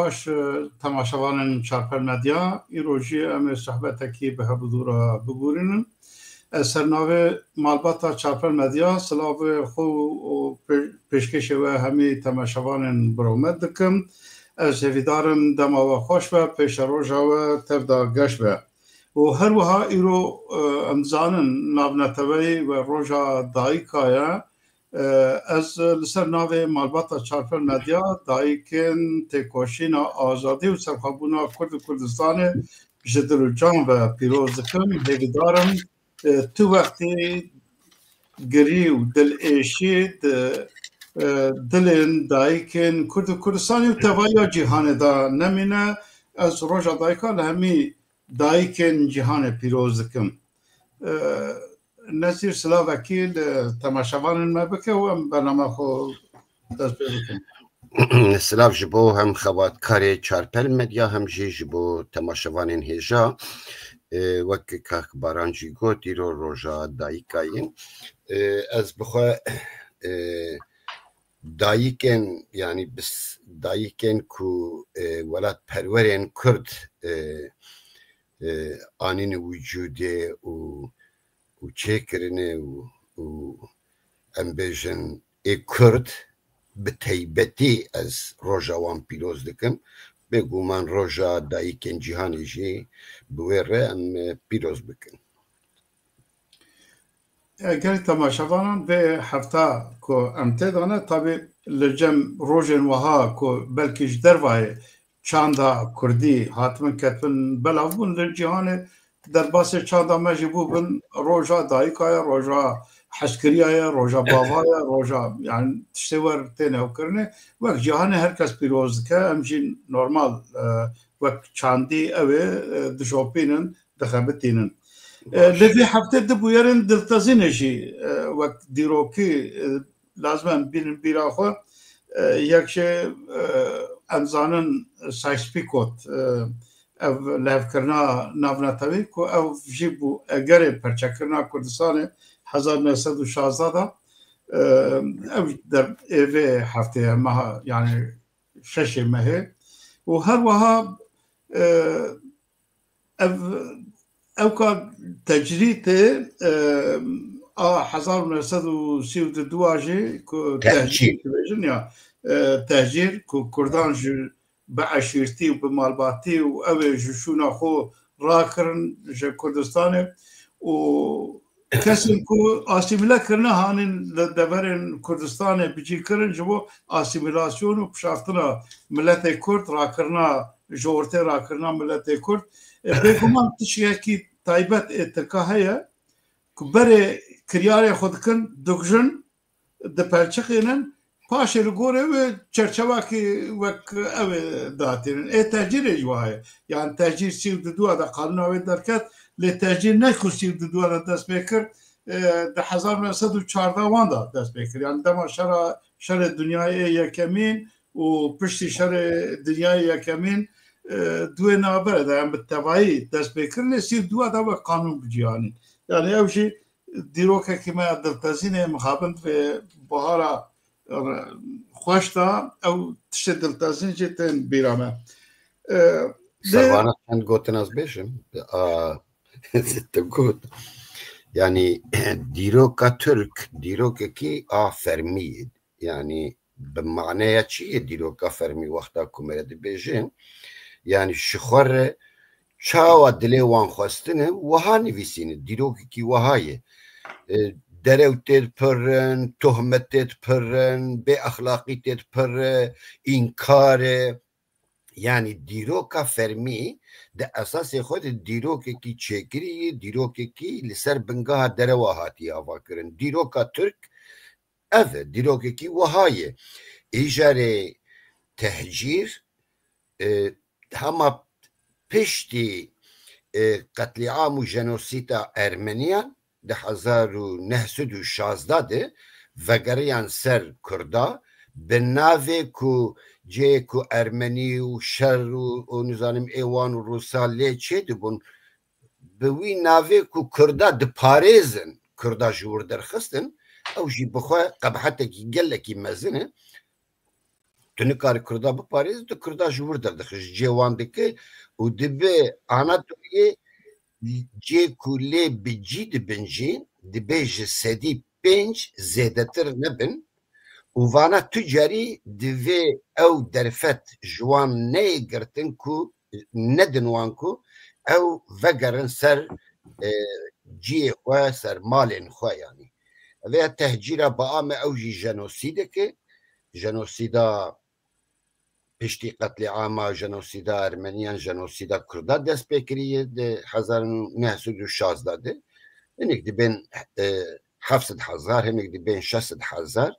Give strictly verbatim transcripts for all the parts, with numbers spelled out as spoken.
Baş, e, temaşevanên Çarpel Medya, îro jî em ê sohbetekî bi hevdû re bibûrînin. Ez ser navê malbata Çarpel Medya silavê xwe û pê-, pêşkêşê we hemî temaşevanên bi rûmet dikim. Ez hêvîdar im dema we xweş be, pêşeroja we tev de geş be. Û her wiha îro, e, em dizanin navneteweyî we Roja Dayika ye. E, ez li ser navê malbata Çarpel Medya dayikên têkoşîna azadî û serxwebûna Kurd û Kurdistanê ji dil û can ve pîroz dikim. Hêvîdar im, e, tu wextî girî û dilêşî di, e, dilên dayikên Kurd û Kurdistanê û tevahiya cîhanê de nemîne. Ez Roja Dayika li hemî dayikên cîhanê pîroz dikim. E, Nezîr, silavekî li temaşevanên me bike û em bername xwe dest pê bikin. Silav ji bo hem xebatkarê Çarpel Medya hem jî ji bo temaşevanên hêja. E, wek kak Baran jî got, îro Roja Dayika ye. E, ez bi xwe, e, dayikên, yanî bis-, dayikên ku, e, welatperwerên Kurd, e, e, anîne wicûdê û, û çêkirine û, û em bêjin ê Kurd bi teybetî ez roja wan pîroz dikim. Bêguman roja dayikên cîhanê jî bi wê re em, e, pîroz bikin. Gelî temaşevanan vê hefta ku em tê de ne, tabî li cem rojên wiha ku belkî ji dervayê çanda kurdî hatibin ketibin belav bûn, li cîhanê derbasê çanda me jî bûbin, roja dayika ye, roja hezkiriya ye, roja bava ye, roja, yani tiştê wer tê newkirinê. Wek cîhanê her kes pîroz dike, em jî normal, e, wek çandî ew ê, e, dijopînin, dixebitînin. E, Baş. Lê vê heftê du bûyerên diltezînê jî, e, wek dîrokî, e, lazim em bînin bîra xwe. E, yek jê, e, em zanin Sykes-Picot, e, ev lihevkirina navnetewî ku ew jî bû egerê perçekirina Kurdistanê hezar neh sed û şazde de, e, ew der ê vê heftê ye, meha, yani şeşê mehê. Û her wiha, e, ev, ew ka tecrîtê, e, a hezar û neh sed û sî û du a jî ku Tehcîr. Tehcîr dibêjin ya, e, tehcîr ku Kurdan ji bi eşîrtî û bi malbatî û ew ê ji şûna xwe rakirin ji Kurdistanê û kesên ku asîmîle kirine hanîn li deverên Kurdistanê bi cî kirin ji bo asîmîlasyon û pişaftina miletê Kurd, rakirina ji ortê rakirina miletê Kurd. E, bêguman tiştekî taybet ê Tirka heye ku berê kiryarê xwe dikin, dikujin, dipelçixînin, paşê li gorê wê çerçevakî wek ew ê datînin. Ê tehcîrê jî wiha ye. Yani tehcîr sî û du a de qanûna wê derket, lê tehcîr ne ku sî û du a de dest pê kir, e, di hezar neh sed û çardeh wan de dest pê kir. Yani dema şera, şerê dinyayê yê yekemîn û piştî şerê dinyayê yekemîn, e, di wê navberê de, yani bi tevayî dest pê kir, lê sî û du a de wek qanûn bi cî anîn. Yani ew jî dîrokekî me ya diltezînê, mixabin vê bahara, e, xweş de ew tiştê diltezîn jî tên bîra me. E, lê Servana çend gotin ez bêjim? A, tu got. Yani dîroka Tirk, dîrokekî a fermî ye. Yani bi maneya çi ye dîroka fermî wexta ku me dibêjin? Yani ji xwe re çawa dilê wan xwestine, wiha nivîsîne, dîrokekî wiha ye. E, derew tê dipirin, tohmet tê dipirin, bêexlaqî tê dipire, înkar e. Yani dîroka fermî di esasê xwe de dîrokekî çêkirî ye, dîrokekî li ser bingeha derewa hatiye avakirin. Dîroka Tirk ev e, dîrokekî wiha ye. Îjarê tehcîr, e, hema piştî, e, qetlîam û jenosîda Ermeniyan di hezar û neh sed û şazde de vegeriyan ser Kurda, bi navê ku cihê ku Ermenî û şer û, û nizanim ê wan û Rûsa lê çêdibûn, bi wî navê ku Kurda diparêzin, Kurda ji wir derxistin, ew jî bi xwe qebhetekî gelekî mezin e. tu nikare Kurda biparêz, tu Kurda ji wir derdixî, ji cê wan dike û dibe Anatoliyê cê ku lê bi cî dibin jî, dibê ji sedî pênc zêdetir nebin û vana tu carî divê ew derfet ji wan neyê girtin ku nedin wan ku ew vegerin ser, e, ciyê xwe, ser malên xwe yanî. Vêya tehcîra bi ame ew jî jenosîdek e. Jenosîda piştî qetlîama, jenosîda Ermeniyan, jenosîda Kurda dest pê kiriye di hezar û neh sed û şazde de. Hinek dibên, e, heft sed hezar, hinek dibên şeş sed hezar.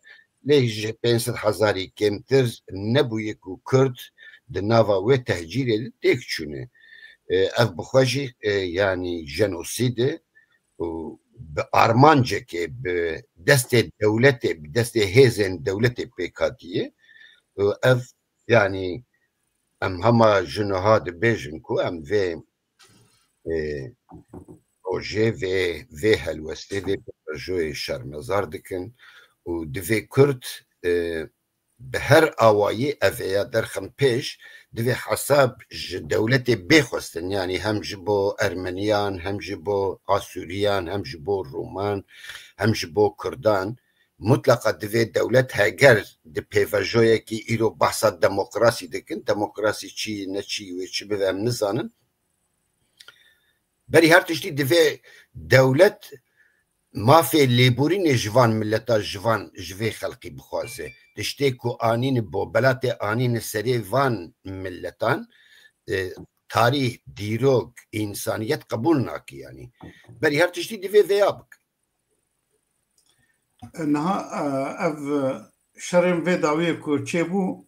Lê ji pênc sed hezarî kêmtir nebûye ku Kurd di nava wê tehcîrê de têk çûne. E, ev bi xwe jî, e, yanî jenosîd e û bi armancekê, bi destê dewletê, bi destê hêzên dewletê pêk hatiye. Û ev, yanî, em hema ji niha dibêjin ku em vê, e, rojê, vê, vê helwestê, vê pêvajoyê şermezar dikin û divê Kurd, e, bi her awayî ev vêya derxin pêş, divê hesab ji dewletê bê xwestin, yanî hem ji bo Ermeniyan, hem ji bo Asûriyan, hem ji bo Roman, hem ji bo Kurdan. Mutleqa divê dewlet, heger di pêvajoyekî, îro behsa demokrasî dikin, demokrasî çi ye, ne çi ye, wê çi bibe em nizanin. Berî her tiştî divê dewlet mafê lêborînê ji van mileta, ji van, ji vê xelkî bixwaze. Tiştê ku anîne bo belatê, anîne serê van miletan, e, tarîh, dîrok, însaniyet qebûl nake yanî. Berî her tiştî divê vêya bike. Niha, e, ev şerên vê dawiyê ku çêbû,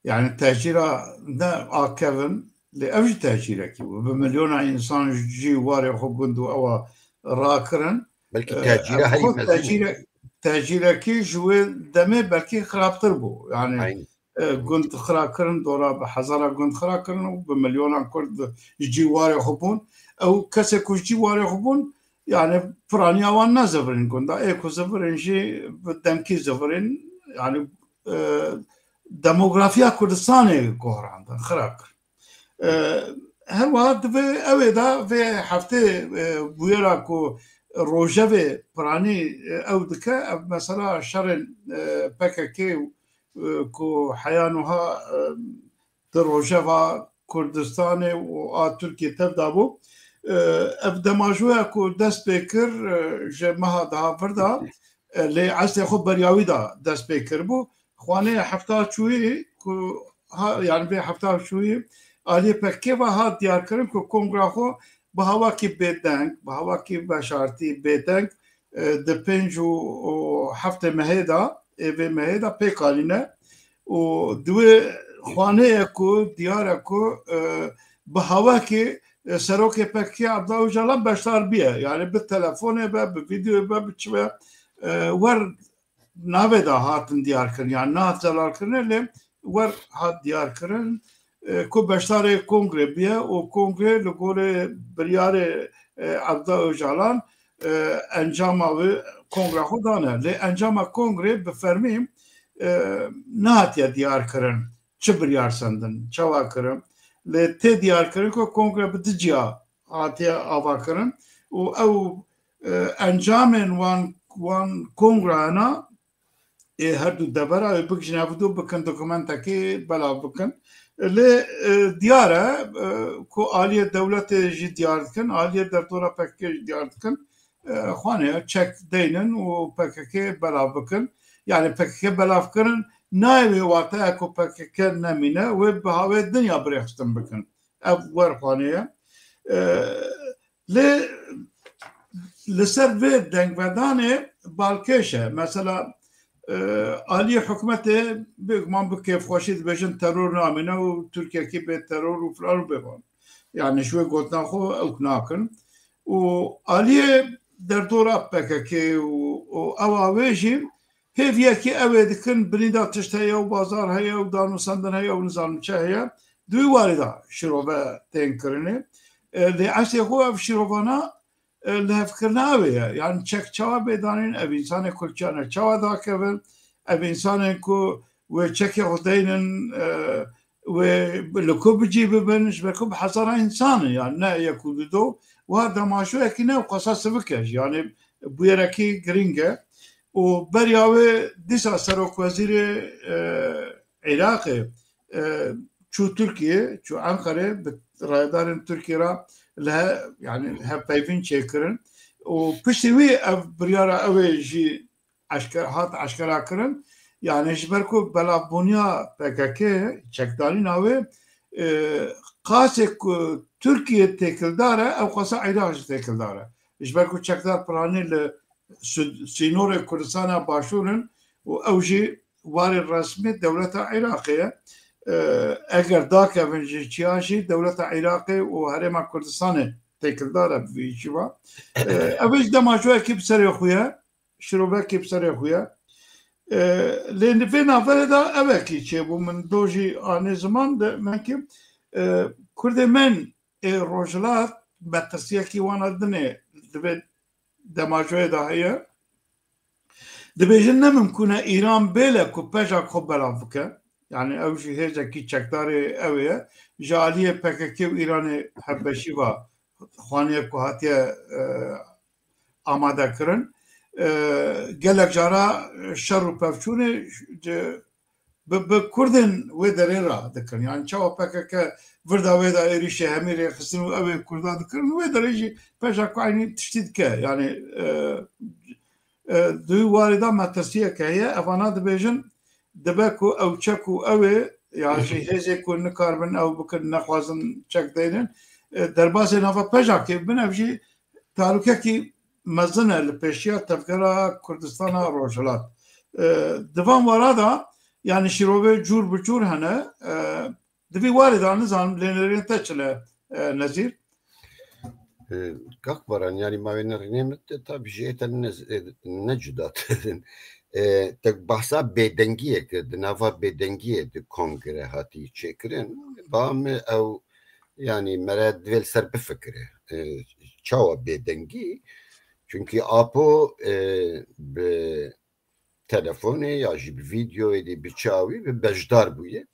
yani tehcîra ne a kevin, lê ev jî tehcîrekî bû. Bi milyona însan ji cî warê xwe gund û ewa rakirin. Belkî E, tehcîra ev herî xwe mezin e. Tehcîre-, tehcîrekî ji wê demê belkî xirabtir bû. Yani, Aynen. e, gund xira kirin, dora bi hezara gund xira kirin û bi milyonan Kurd ji cî warê xwe bûn. Ew kesê ku ji cî warê xwe bûn, yani piraniya wan ne zivirîn gunda. Ê ku zivirîn jî bi demkî zivirîn, yani, e, demografiya Kurdistanê gohrandin, xira kir. E, her wiha divê ew ê de vê heftê, e, bûyera ku rojevê piranî, e, ew dike, ev mesela şerên, e, P K K, e, ku heya nuha, e, di rojeva Kurdistanê û a Tirkiyê tev dabû. E, ev demajoya ku dest pê kir, e, ji meha daha vir de, e, lê eslê xwe beriya wî de dest pê kiribû. Xwanê hefta çûyî ku ha, yani vê hefta çûyî aliyê P K K ve hat diyarkirin ku kongra xwe bi hawakî bêdeng, bi hawakî veşartî bêdeng, e, di pênc û, û heftê mehê de, ê vê mehê de pêk anîne û di wê xwanê ye ku diyar e ku, e, bi hawakî, e, serokê P K K Abdullah Ocalan beşdar biye. Yani bi telefonê be, bi vîdeoyê be, bi çi be, e, wer navê de hatin diyar kirin, yani nehat zelalkirinê, lê wer hat diyar kirin, e, ku beşdarê kongrê biye û kongrê li gorê biryarê, e, Abdullah Ocalan, e, encama wê kongra xwe dane. Lê encama kongrê bi fermî, e, nehatiye diyar kirin. Çi biryar sendin, çawa kirin? Lê tê diyar kirin ku kongre bi du ciya hatiye ava kirin û ew, e, encamên wan, wan kongrayana ê her du devera wê bigihîjin hev du bikin dokumentekî belav bikin. Lê, e, diyar e, e, ku aliyê dewletê jî diyar dikin, aliyê derdora P K K jî diyar dikin. E, xwanê çek deynin û P K K belav bikin. Yani P K K belav kirin nayê wê wateya ku P K K nemîne, wê bi hawê dinya birêxistin bikin. Ev wer xwanê ye. E, lê li ser vê dengvedanê balkêş e. Mesela, e, aliyê hikûmetê bêguman bi kêfxweşî dibêjin teror namîne û Tirkiyekî bê teror û filan û bêvan. Yani ji wê gotina xwe ew nakin. Û aliyê derdora P K K û, û ewa wê jî hêviyekî ew ê dikin, binî de tişt heye û bazar heye û danûsandin heye û nizanim çi heye, di wî warî de şirove tên kirinê. E, lê eslê xwe ev şirovana, e, lihevkirina ew ê ye. Yani çek çawa bê danîn, ev însanê ku li çi ne çawa dakevin, ev însanên ku wê çekê xwe deynin, e, wê li ku bi cî bibin, ji ber ku bi hezara însan in, yani ne yek û du do, wiha demajoyekî ne wqasa sivik e jî, yani bûyerekî girîng e. Û beriya wê dîsa serokwezîrê, e, Iraqê, e, çû Tirkiye, çû Enqerê, bi rayedarên Tirkiye re li he-, yani hevpeyvîn çêkirin. Û piştî wî ev biryara ew ê jî eşker-, hat eşkera kirin. Yani ji ber ku belavbûniya P K K, çekdarîna wê, e, qasê ku Tirkiye têkildar e, ew qasa Iraq jî têkildar e. Ji ber ku çekdar piranî li sud-, sînorê Kurdistana Başûr in û ew jî warê resmî dewleta Iraqê ye. E, eger dakevin ji çiya jî dewleta Iraqê û Herêma Kurdistanê têkildar e bi vî şiva. E, ev jî demajoyekî bi serê xwe ye. Şirovekî bi serê xwe ye. E, lê di vê navberê de evekî çêbû, min do jî anê ziman de, me ki, e, Kurdê men ê Rojhilat metirsiyekî wana dinê di vê demajoyê de heye. Dibêjin ne mimkûn e Îran bêle ku pejak xwe belav bike. Yani ew jî hêzekî çekdarê ew ê ye. Ji aliyê P K K û Îranê hevbeşî ve xaniyek ku hatiye, e, amade kirin. E, gelek cara şer û pevçûnê ji, bi, bi Kurdên wê derê re dikin. Yani çawa P K K virda wê de êrîşê hemî rêxistin û ew ê Kurda dikirin, wê derê jî peja ku eynî tiştî dike. Yani, e, e, di wî warê de metirsiyek heye. Evana dibêjin, dibe ku ew çek û ew ê, ya jî hêzê ku nikaribin ew bikin, nexwazin çek deynin, e, derbasê nava pejakê bibin, ev jî talûkekî mezin e li pêşiya tevgera Kurdistana Rojhilat. E, di van wara de, yani şîrovê cûr bi cûr hene, e, di vî warê de nizanim lênerên te çi ne, e, Nezîr? E, Kak Baran, yani ma wê nerînê min te tabi jê te ne, e, ne cuda te din. E, te bahsa bêdengiyê kir, di nava bêdengiyê di kongre hatî çêkirin. Ba min ew, yani mere divê li ser bifikire. E, çawa bêdengî? Çünkü Apo, e, bi telefonê ya jî bi vîdeoyê dê bi çawî bi beşdar bûye.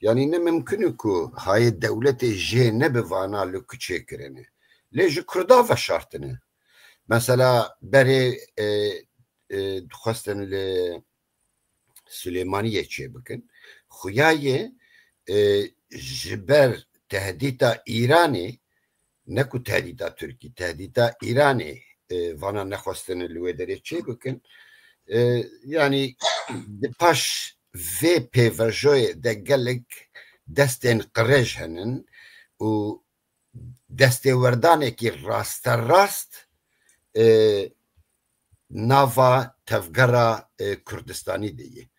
Yanî ne mimkun e ku hayê dewletê jê ne bi vana li ku çêkirine. Lê ji Kurda veşartine. Mesela berê, e, e, dixwestin li Silêmaniyê çêbikin. Xuya ye, e, ji ber tehdîta Îranê, ne ku tehdîta Tirkî, tehdîta Îranê, e, vana nexwestine li wê derê çêbikin. E, yanî di paş vê pêvajoyê de gelek destên qirêj henin û destêwerdanekî rasterast, e, nava tevgera, e, Kurdistanî de ye.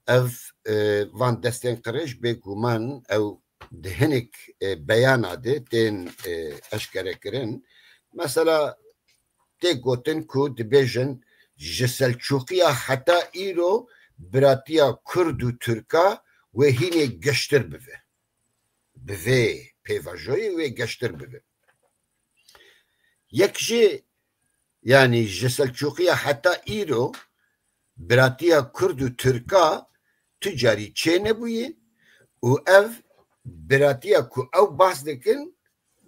Ev, e, van destên qirêj bêguman ew di hinek, e, beyana de tên, e, eşkerekirin. Mesela tê gotin ku dibêjin ji Selçûqiya heta îro biratiya Kurd û Tirka wê hînê geştir bive. Bi vê pêvajoyê wê geştir bibe. Yek jê, yanî ji Selçûqiya heta îro biratiya Kurd û Tirka tu carî çênebûye û ev biratiya ku ew bahs dikin,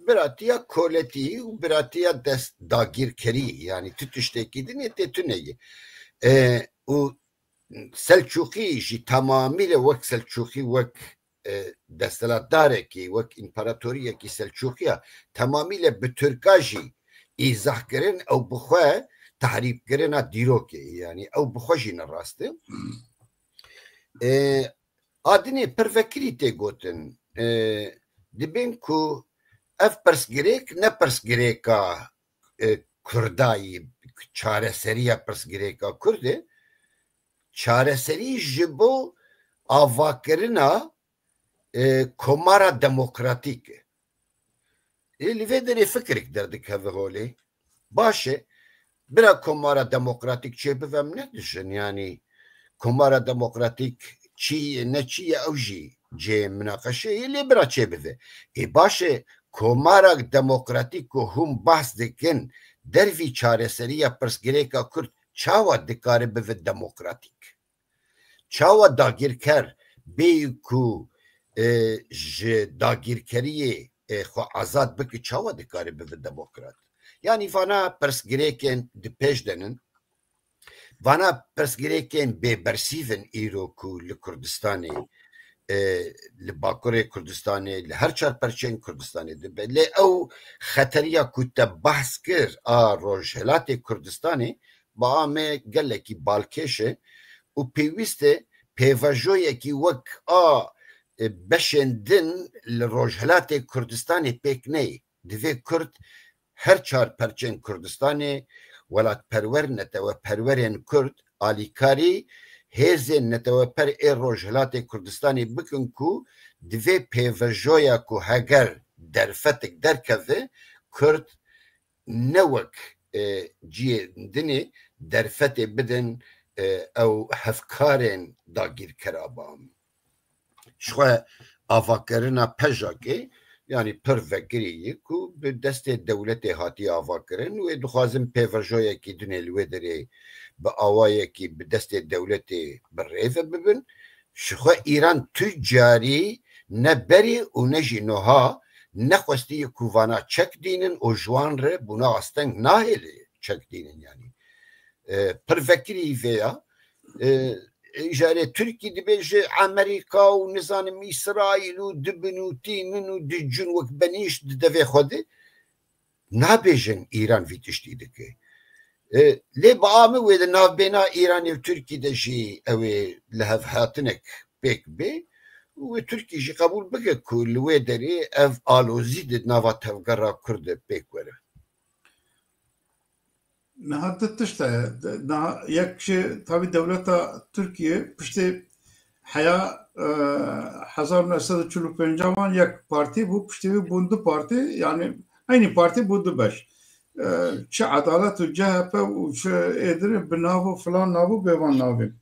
biratiya koletî û biratiya dest dagîrkerî, yanî tu tiştekî dinê tê tune ye. E, û Selçûqî jî temamîle wek Selçûqî, wek, e, desthilatdarekî, wek împaratoriyekî Selçûqiya temamîle bi Tirka jî îzah kirin, ew bi xwe tehrîfkirina dîrokê, yanî ew bi xwe jî ne rast e. E, a dinê pirvekirî tê gotin, e, dibên ku ev pirsgirêk ne pirsgirêka, e, Kurdayî, çareseriya pirsgirêka Kurd e, çareserî ji bo avakirina, e, komara demokratîk e. Ê, li vê derê fikrek derdikeve holê. Baş e, bira komara demokratîk çêbive, em nedijin, yanî komara demokratîk çi ye, ne çi ye, ew jî cihê minaqeşê ye, lê bira çêbive. Ê, baş e, komara demokratîk ku hûn bahs dikin, dervî çareseriya pirsgirêka Kurd çawa dikare bive demokratîk? Çawa dagirker bêyî ku, e, ji dagirkeriyê, e, xwe azad bike, çawa dikare bibe demokrat? Yanî vana pirsgirêkên di pêş de nin. Vana pirsgirêkên bêbersîv in îro ku li Kurdistanê, e, li Bakurê Kurdistanê, li her çar perçeyên Kurdistanê dibe. Lê ew xeteriya ku te behs kir a Rojhilatê Kurdistanê, bi a me gelekî balkêş e û pêwîst e pêvajoyekî wek a, e, beşên din li Rojhilatê Kurdistanê pêk neyê. Divê Kurd her çar perçên Kurdistanê, welatperwer, neteweperwerên Kurd alîkarî hêzên neteweper ê Rojhilatê Kurdistanê bikin ku divê pêvajoya ku heger derfetek derkeve, Kurd ne wek, e, ciyê dinê derfetê bidin, e, ew hevkarên dagîrkera bam. Ji xwe avakirina PJAKê, yanî pir vekirî ye ku bi destê dewletê hatiye avakirin. Wê dixwazin pêvajoyekî dinê li wê derê bi awayekî bi destê dewletê bi rê ve bibin. Ji xwe Îran tu carî ne berê û ne jî noha nexwestiye ku vana çek dînin û ji wan re bûna asteng nahêle çek dînin yanî. E, pir vekirî vê ya. E, e, ji erê Tirkî dibêje Amerîka û nizanim Îsraîl û dibin û tînin û dicûn wek benîşt di devê xwe de. Nabêjin Îran vî tiştî dike. E, lê bi a min wê di navbêna Îranê û Tirkî de jî ew ê lihevhatinek pêk bê û wê Tirkî jî qebûl bike ku li wê derê ev alozî di nava tevgera Kurd de pêk were. Niha du tişt heye. Niha yek jî tabî dewleta Tirkiye piştî heya, e, hezar neh sed û çil û pênc wan yek partî bû, piştî wî bûn du partî, yanî eynî partî bû du beş. E, çi Edalet û C H P û çi êdirê bi nav û filan nav û bêvan navê.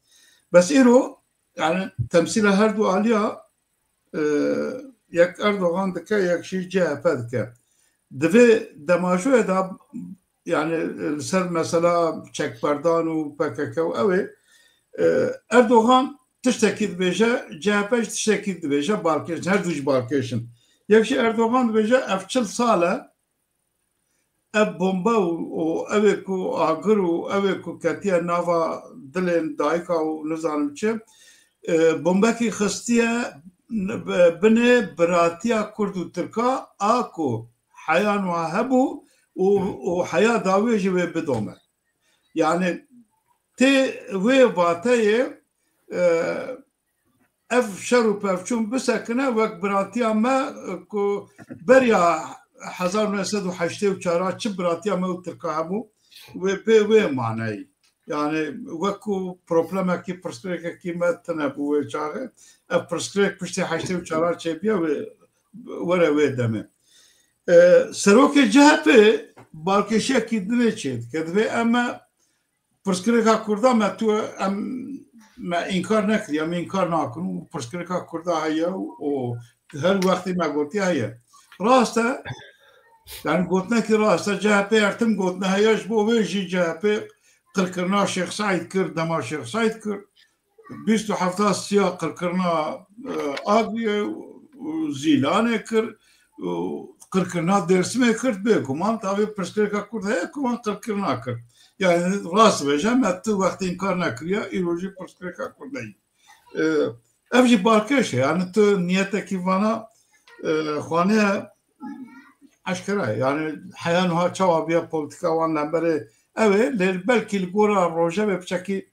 Bes îro, yanî temsîla her du aliya, e, yek Erdogan dike, yek jî C H P dike. Di vê demajoyê de, yanî, e, li ser mesela çekberdan û P K K û ew ê, e, Erdogan tiştekî dibêje, C H P jî tiştekî dibêje, balkêş in, her du jî balkêş in. Yek jî Erdogan dibêje, ev çil sal e, ev bombe û, û ew ê ku agir û ew ê ku ketiye nava dilên dayika û nizanim çi, e, bombekî xistiye binê biratiya Kurd û Tirka, a ku heya niha hebû û, û heya dawiyê jî wê bidome. Yanî tê wê vateyê, e, ev şer û pevçûn bisekine wek biratiya me, e, ku beriya hezar neh sed û heştê û çar çi biratiya me û Tirka hebû, wê bê wê maneyî. Yanî wek ku problemekî, pirsgirêkekî me tune bû wê çaxê, ev pirsgirêk piştî heştê û çar çêbiya wê, were wê demê. E, serokê C H P balkêşiyekî dinê çêdike, divê em me pirsgirêka Kurda me tu em, me înkar nekiriye, em înkar nakin û pirsgirêka Kurda heye û, û her wextî me gotiye heye. Rast e, yanî gotinekî rast e, C H P her tim gotine heye, ji bo vê jî C H P qirkirina Şêx Seîd kir, dema Şêx Seîd kir. Bîst û hefta siya qirkirina, e, Agiriyê û Zîlanê kir û qirkirina Dêrsimê kir, bêguman tavê pirsgirêka Kurd heye ku wan qirkirina kir. Yanî rast bêje, me tu wextî înkar nekiriye, îro jî pirsgirêka Kurd heye. E, ev jî balkêş e, yanî tu niyetekî vana, e, xwaneye eşkere ye. Yanî heya niha çawa biya polîtîka wan lemberê ew ê, lê belkî li gora rojevê piçekî,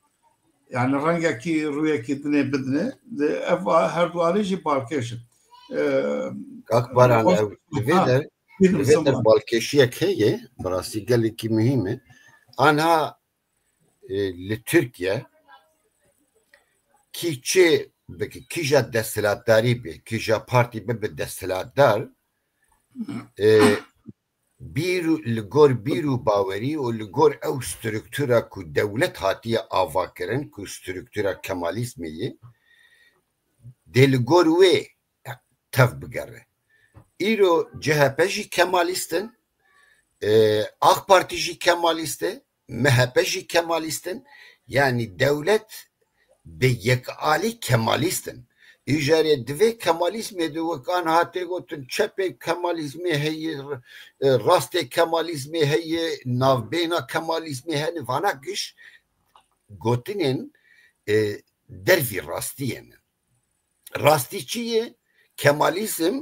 yanî rengekî, rûyekî dinê bidinê. Lê ev a-, her du alî jî balkêş in. Ee, Kak Baran, ew, li vê ha, der, li vê der balkêşiyek heye, bi rastî gelekî muhîm e. Anha, e, li Tirkiye kî çi bike, kîja desthilatdarî be, kîja partî bibe desthilatdar, e, bîr û, li gor bîr û bawerî û li gor ew struktura ku dewlet hatiye avakirin, ku struktura Kemalîzmê ye, dê li gor wê tev bigere. Îro C H P jî Kemalîst in, e, AK Partî jî Kemalîst e, M H P jî Kemalîst in. Yanî dewlet bi yekalî kemalîst in. Îjarê divê kemalîzmê de wek aniha tê gotin çepê kemalîzmê heye, e, rastê kemalîzmê heye, navbêna kemalîzmê hene, vana giş gotinên, e, dervî rastiyê ne. Rastî çi ye? Kemalizm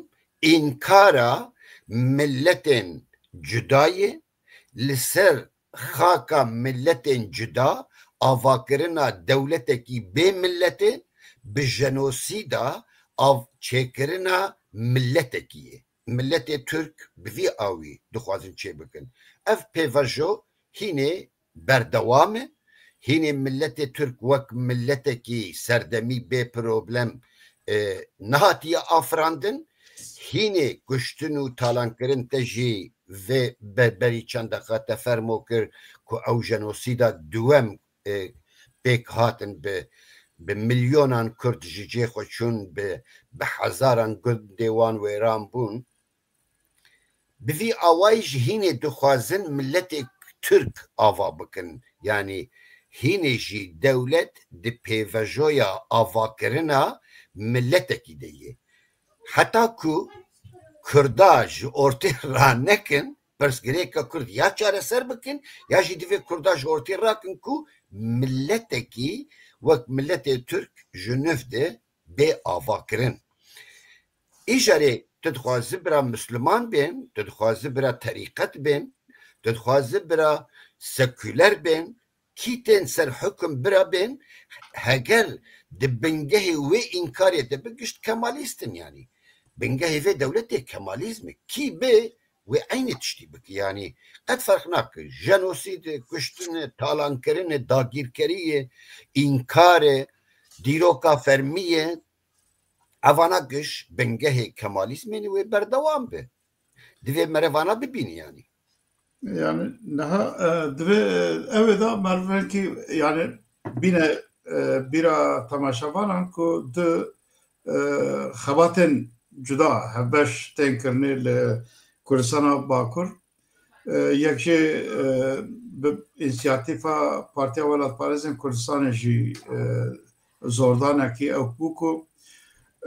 înkara miletên cuda ye, li ser xaka miletên cuda avakirina dewletekî bê miletê bi jenosîda av çêkirina miletekî ye. Miletê Tirk bi vî awî dixwazin çêbikin. Ev pêvajo hînê berdewam e. Hînê miletê Tirk wek miletekî serdemî bê problem, e, nehatiye afirandin. Hînê kuştin û talankirin te jî vê be-, berî çend deqa te fermo kir ku ew jenosîda duwem, e, pêk hatin bi, bi milyonan Kurd ji cê xwe çûn, bi, bi hezaran gundê wan wêran bûn. Bi vî awayî jî hînê dixwazin miletê Tirk ava bikin. Yanî hînê jî dewlet di pêvejoya avakirina miletekî de ye. Heta ku Kurda ji ortê ranekin, pirsgirêka Kurd ya çareser bikin, ya jî divê Kurda ji ortê rakin ku miletekî wek miletê Tirk ji nû de bê avakirin. Îjarê tu dixwazi bira Misliman bên, tu dixwazi bira terîqet bên, tu dixwazi bira sekûler bên, kî tên ser hukm bira bên, heger di bingehê wê înkarê de bi gişt kemalîst in yanî. Bingehê vê dewletê kemalîzm e. Kî bê wê eynî tiştî bike yanî. Qet ferq nake. Jenosîd e, kuştin e, talankirin e, dagîrkerî ye, înkar e, dîroka fermî ye. Evana giş bingehê kemalîzmê ne wê berdewam be. Divê mere vana bibîne yanî. Yani niha, e, divê, e, ew ê de merivekî yani bîne, e, bîra temaşevanan ku di, e, xebatên cuda hevbeş tên kirinê li Kurdistana Bakur. E, yek jê, e, bi însiyatîfa Partiya Welatparêzên Kurdistanê jî, e, zordanekî ew bû ku,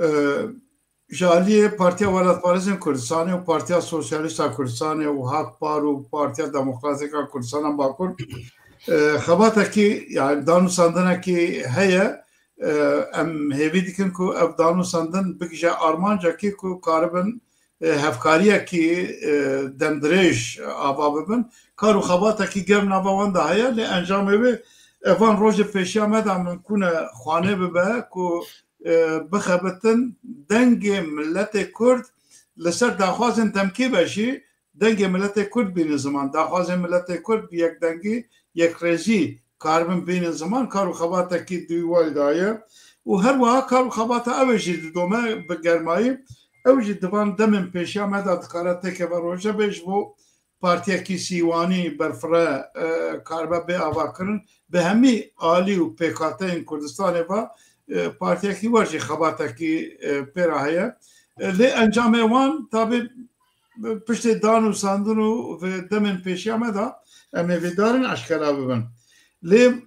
e, ji aliyê Partiya Welatparêzên Kurdistanê û Partiya Sosyalîst a Kurdistanê û Hak Par û Partiya Demokratîk a Kurdistana Bakur, e, xebatekî, yani danûsandinekî heye. E, em hêvî dikin ku ev danûsandin bigije armancekî ku karibin, e, hevkariyekî, e, demdirêj ava bibin. Kar û xebatekî germ nava wan de heye, lê encamê wê, e, van rojê pêşiya me de mimkûn e xwanê bibe ku, e, bixebitin dengê miletê Kurd li ser daxwazên demkê ve jî dengê miletê Kurd bînin ziman, daxwazên miletê Kurd bi yekdengî, yekrêzî karibin bînin ziman, kar û xebatekî dûwayî daye û her wiha kar û xebata ew ê jî didome bi germayî. Ew jî di van demên pêşiya me de dikare têkeve rojevê ji bo partiyekî sîwanî berfireh, e, karibe bê avakirin. Bi hemî alî û pêkhateyên Kurdistanê ve, e, partiyekî wer jî xebatekî, e, pê re heye. E, lê encamê wan tabî piştê danûsandin û vê demên pêşiya me de em ê vê darin eşkera bibin. Lê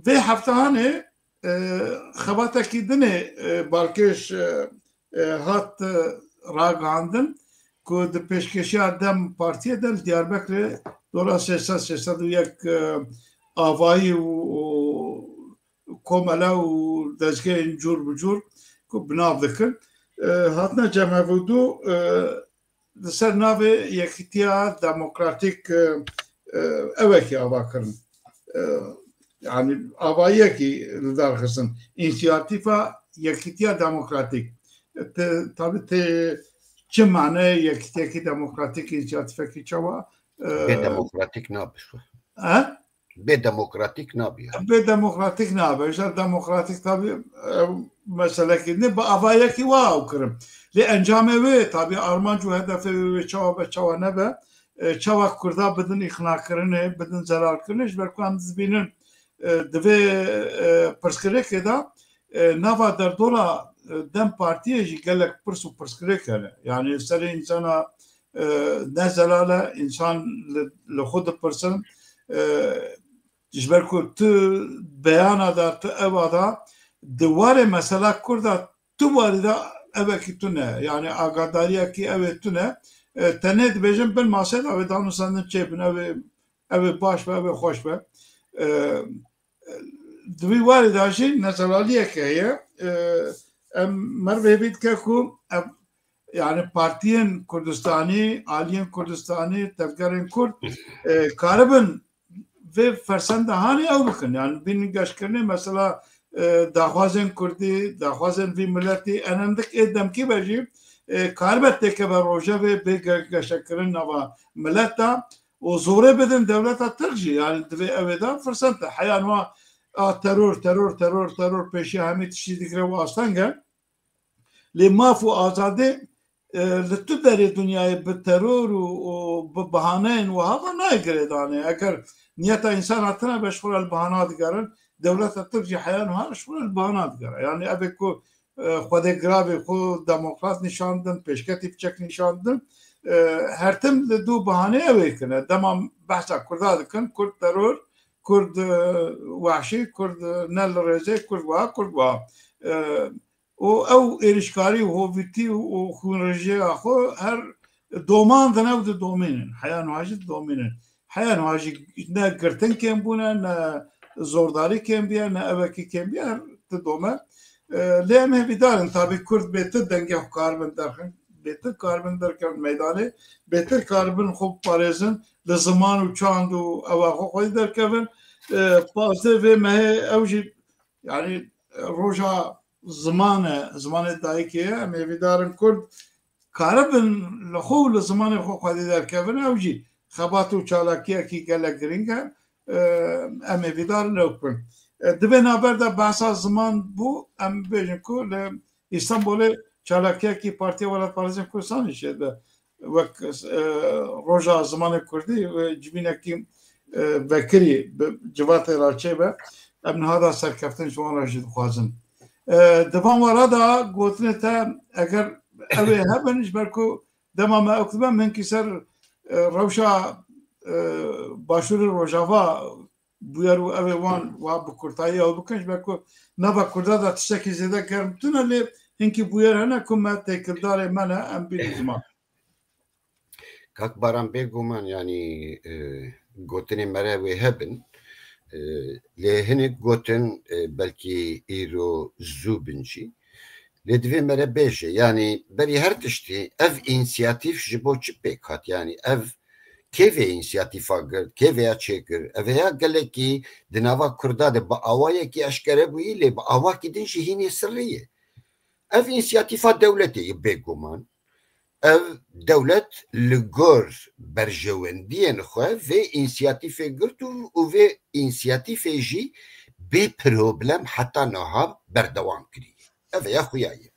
vê heftehanê, e, xebatekî dinê, e, balkêş, e, e, hat, e, ragihandin ku di pêşkêşiya DEM Partiyê de li Diyarbekirê dola sê sed, sê sed û yek, e, avayî û, û komele û dezgehên cûr bi cûr ku bi nav dikin, e, hatine cemhevûdû, e, li ser navê Yekîtiya Demokratîk, e, e, ewekî ava kirin. E, yani avayiyekî li dar xistin. Însiyatîfa Yekîtiya Demokratîk. Te, tabî tê çi mane yekîtiyekî demokratîk, însiyatîfekî çawa, e, Bê demokratîk nabe. He? Bê demokratîk nabe ya. Bê demokratîk nabe. Îşte demokratîk tabî, e, meselekî ne, bi avayekî wa ew kirin. Lê encamê wê tabî armanc û hedefê wê, wê çawa be, çawa nebe, e, çawa Kurda bidin îqnakirinê, bidin zelalkirinê, ji ber ku em dibînin, e, di vê, e, pirsgirêkê de, e, nava derdola, e, DEM Partiyê jî gelek pirs û pirsgirêk hene. Yani serê însana, e, ne zelal e, însan li, li xwe dipirsin, e, ji ber ku tu beyana da, tu eva da, di warê mesela Kurda tu warî de evekî tune, yani agadariyekî ew ê tune, e, tenê dibêjin bin masê de ew ê danûsandin çêbin, ew ê, ew ê baş be, ew ê xweş be. E, di wî warî de jî nezelaliyek heye. E, em merv hêvî dike ku ev, yani partiyên Kurdistanî, aliyên Kurdistanî, tevgerên Kurd, e, karibin vê fersenda hanê ew bikin. Yani bînin geşkirinê mesela, e, daxwazên Kurdî, daxwazên vî miletî, enendik ê demkî ve jî, e, karibe têkeve rojevê bê ge-, geşekirin nava milet de û zorê bidin dewleta Tirk jî. Yani divê ew ê de firsend de. Heya niha a teror, teror, teror, teror pêşiya hemî tiştî digire û asteng e. Lê maf û azadî, e, li tu derê dinyayê bi teror û, û bi bahaneyên wiha ve nayê girêdanê. Eger niyeta însan hatine be, ji xwe re li bahana digerin, dewleta Tirk jî heya niha ji xwe re li bahana digere. Yani ev ê ku, e, xwedê giravê xwe demokrat nîşan din, pêşketî piçek nîşan din, e, her tim li dû bahanê ew ê kine. Dema behsa Kurda dikin, Kurd teror, Kurd, e, wehşî, Kurd, e, ne li rêzê, Kurd wiha, Kurd wiha. E, û ew êrişkarî û hovîtî û xwînrejiya xwe her domandin ew didomînin. Heya niha jî didomînin. Heya niha jî ne girtin kêm bûne, ne zordarî kêm bûye, ne evekî kêm bûye, her didome. E, lê em hêvîdar in, tabî Kurd bêtir dengê xwe karibin derxin, bêtir karibin derkevin meydanê, bêtir karibin xwe biparêzin li ziman û çand û ewa xwe xwedî derkevin. E, pazdeh vê mehê ew jî, yani, roja ziman e, zimanê dayikê ye. Em hêvîdar in Kurd karibin li xwe û li zimanê xwe xwedî derkevin. Ew jî xebat û çalakiyekî gelek girîng e. E, em hêvîdar in ew bikin. E, di vê navber de behsa ziman bû, em bêjin ku li Îstanbulê çalakiyekî Partiya Welatparêzên Kurdistanê jê de wek, e, Roja Zimanê Kurdî, e, civînekî, e, vekirî bi civatê re çêbe. Em niha da serkeftin ji wan re jî dixwazin. E, di van wara de gotinê te, eger ew ê hebin, ji ber ku dema me ew dibe, min kî ser, e, rewşa, e, Başûrê Rojava bûyer û ew ê wan wa bi kurtayî ew bikin, ji ber ku nava Kurda de tiştekî zêde germ tune, lê hinkî bûyer hene ku me têkildarê me ne, em bînin ziman. Kak Baran, bêguman, yanî, e, gotinê me re wê hebin. E, lê hinek gotin, e, belkî îro zû bin jî. Lê divê me re bêje, yanî berî her tiştî ev însiyatîf ji bo çi pêk hat? Yanî ev kê vê însiyatîfa girt, kê vêya çêkir? Ev ya gelekî di nava Kurda de bi awayekî eşkere bûyî, lê bi awakî din jî hînê sirrî ye. Ev însiyatîfa dewletê ye bêguman. Ev dewlet li gor berjewendiyên xwe vê însiyatîfê girt û, û vê însiyatîfê jî bê problem heta niha berdewam kiriye. Ev ya xuya ye.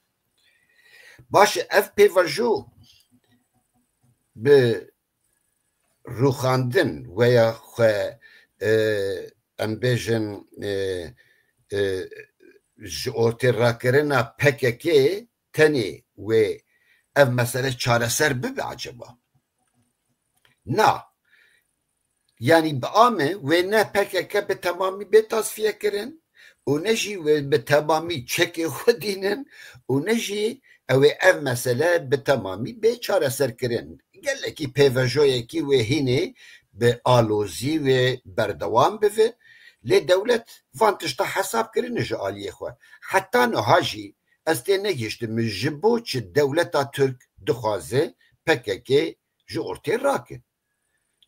Baş e, ev pêvajo bi rûxandin weya xwe, e, em bêjin, e, e, ji ortê rakirina P K K tenê wê ev mesele çareser bibe acaba? Na. Yanî bi a me wê ne P K K bi temamî bê tasfiye kirin û ne jî wê bi temamî çekê xwe dînin û ne jî ew ê ev mesele bi temamî bê çareser kirin. Gelekî pêvejoyekî wê hînê bi alozî wê berdewam bive. Lê dewlet van tişta hesab kirine ji aliyê xwe. Heta niha jî ez tê negihiştim ji bo çi dewleta Tirk dixwaze P K K ji ortê rake.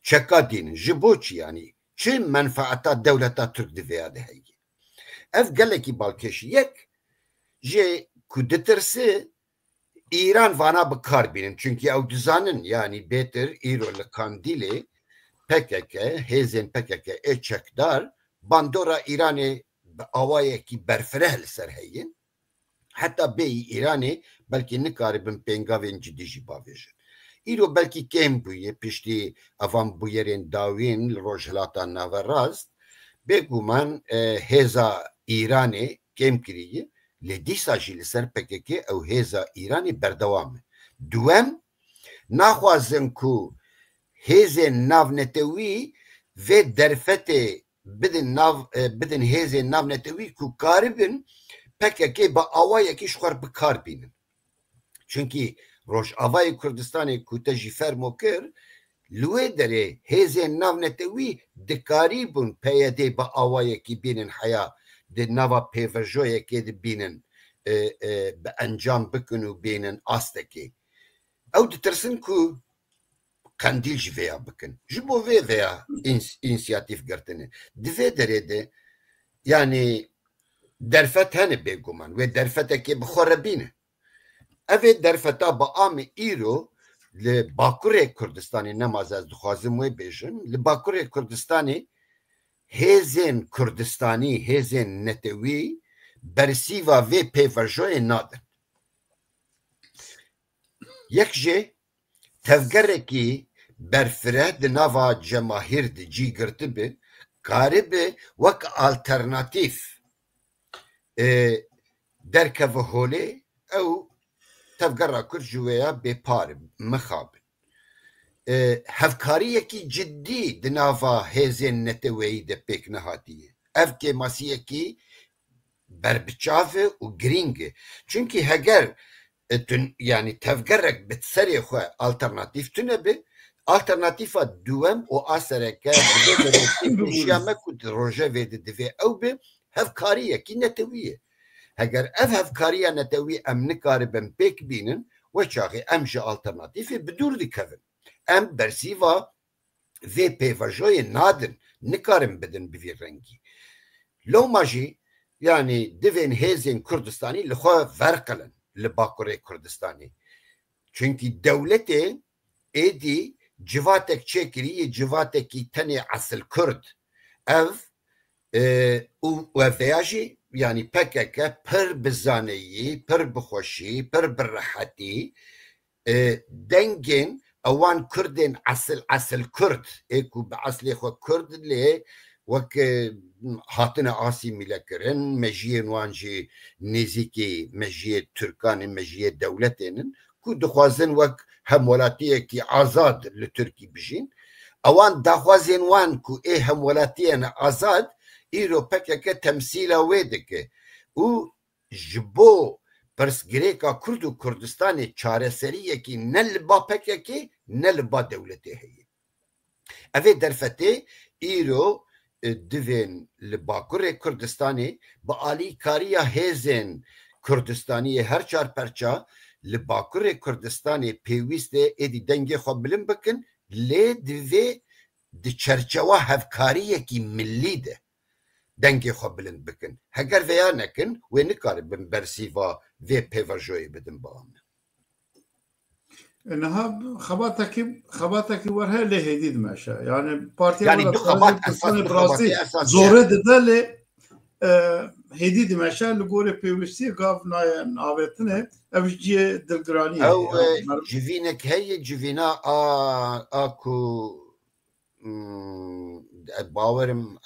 Çeka dînin, ji bo çi yanî? Çi menfaeta dewleta Tirk di vêya de heye? Ev gelekî balkêş e. Yek, jê ku ditirse Îran vana bi kar bînin. Çunkî ew dizanin, yanî bêtir îro li Kandîlê P K K, hêzên P K K ê çekdar bandora Îranê bi awayekî berfireh li ser heye. Heta bêyî Îranê belkî nikaribin pêngavên cidî jî bavêjin. Îro belkî kêm bûye piştî evan bûyerên dawîn li Rojhilata Naverast. Bêguman, e, hêza Îranê kêm kiriye, lê dîsa jî li ser P K K ew hêza Îranê berdewam e. Duwem, naxwazin ku hêzên navnetewî vê derfetê bidin nav, e, bidin hêzên navnetewî ku karibin P K K bi awayekî ji xwe re bi kar bînin. Çunkî Rojavayê Kurdistanê ku te jî fermo kir, li wê derê hêzên navnetewî dikarîbûn P Y D bi awayekî bînin heya di nava pêvajoyekê de bînin, e, e, bi encam bikin û bînin astekê. Ew ditirsin ku qendîl ji vêya bikin. Ji bo vê vêya îns-, însiyatîf girtine. Di vê derê de, yanî derfet hene bêguman. Wê derfetekê bi xwe re bîne. Ev ê derfeta bi amê îro li Bakurê Kurdistanê, nema ez dixwazim wê bêjim, li Bakurê Kurdistanê hêzên Kurdistanî, hêzên netewî bersîva vê pêvajoyê nadin. Yek jê tevgerekî berfireh di nava cemahîr de cî girtibi, karibi wek alternatîf, e, derkeve holê, ew tevgera Kurd ji wê ya bêpar in, mixabin. E, hevkariyekî cidî di nava hêzên neteweyî de pêk nehatiye. Ev kêmasiyekî berbiçav e û girîng e. Çunkî heger, e, tu, yanî tevgerek bi serê xwe alternatîf tune be, alternatîfa duwem û a sereke divê derê têkmeşiya me ku di rojevê de divê ew be, hevkariyekî netewî ye. Heger ev hevkariya netewî em nikaribin pêk bînin, we çaxê em ji alternatîfê bi dûr dikevin. Em bersîva vê pêvajoyê nadin, nikarin bidin bi vî rengî. Loma jî, yanî divên hêzên Kurdistanî li xwe verqilin li Bakurê Kurdistanê. Çunkî dewletê êdî civatek çêkirî, yê civatekî tenê esil Kurd. Ev, e, û, û ev veya jî, yanî P K K pir bi zaneyî, pir bi xweşî, pir bi rehetî, e, dengên ewan Kurdên esil, esil Kurd, ê ku bi eslê xwe Kurd lê wek, e, hatine asîmîlekirin, mejiyên wan jî nêzîkî mejiyê Tirkan in, mejiyê dewletên in, ku dixwazin wek hemwelatiyekî azad li Tirkî bijîn. Ewan daxwazên wan ku ê hemwelatiyene azad, îro P K K temsîla wê dike û ji bo pirsgirêka Kurd û Kurdistanê çareseriyekî ne li ba P K K, ne li ba dewletê heye. Ev ê derfetê îro, e, divên li Bakurê Kurdistanê bi alîkariya hêzên Kurdistaniyê her çar perça li Bakurê Kurdistanê pêwîst e êdî dengê xwe bilind bikin, lê divê di çerçewa hevkariyekî millî de dengê xwe bilind bikin. Heger veya nekin, wê nikaribin bersîva vê pêvajoyê bidin ba me. E, niha xebatekî, xebatekî wer heye lê hêdî dimeşe. Yani partiya Yanî wela du xebat esas, Kurdistanê du bi rastî xebatê esas zorê dide lê, e, hêdî dimeşe li gorê pêwîstiyê gav nayên avêtinê, ev ji cihê dilgiraniyê Ew, ye. e, Mer- civînek heye, civîna a, a ku, mm, e, bawerim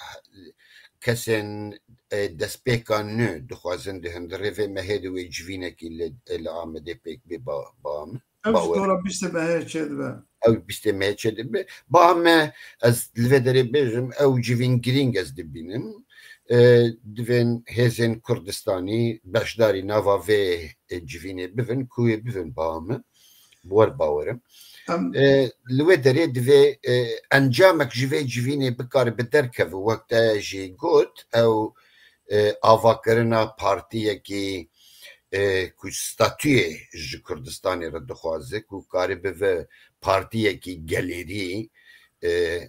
kesên, e, destpêka nû dixwazin di hundirê vê mehê de wê civînekî li, li Amedê pêk bê ba, ba min. Ev ji Bawer. dora bîstê mehê çêdibe. Ew bîstê mehê çêdibe. Ba me, ez li vê derê bêjim, ew civîn girîng ez dibînim. E, divên hêzên Kurdistanî beşdarî nava vê, e, civînê bivin, ku wê bivin ba me. Bi wer bawer im. Em E, li wê derê divê, e, encamek ji vê civînê bikare bi derkeve. Wek te jî got, ew, e, avakirina partiyekî, e, ku statuyê ji Kurdistanê re dixwaze, ku karibe ve partiyekî gelêrî, e,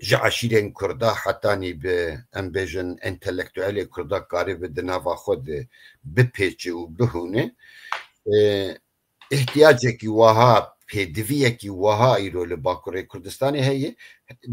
ji eşîrên Kurda hetanî bi, em bêjin, entelektuelê Kurda karibe di nava xwe de bipêçe û bihûne. E, ihtiyacekî wiha, pêdiviyekî wiha îro li Bakurê Kurdistanê heye.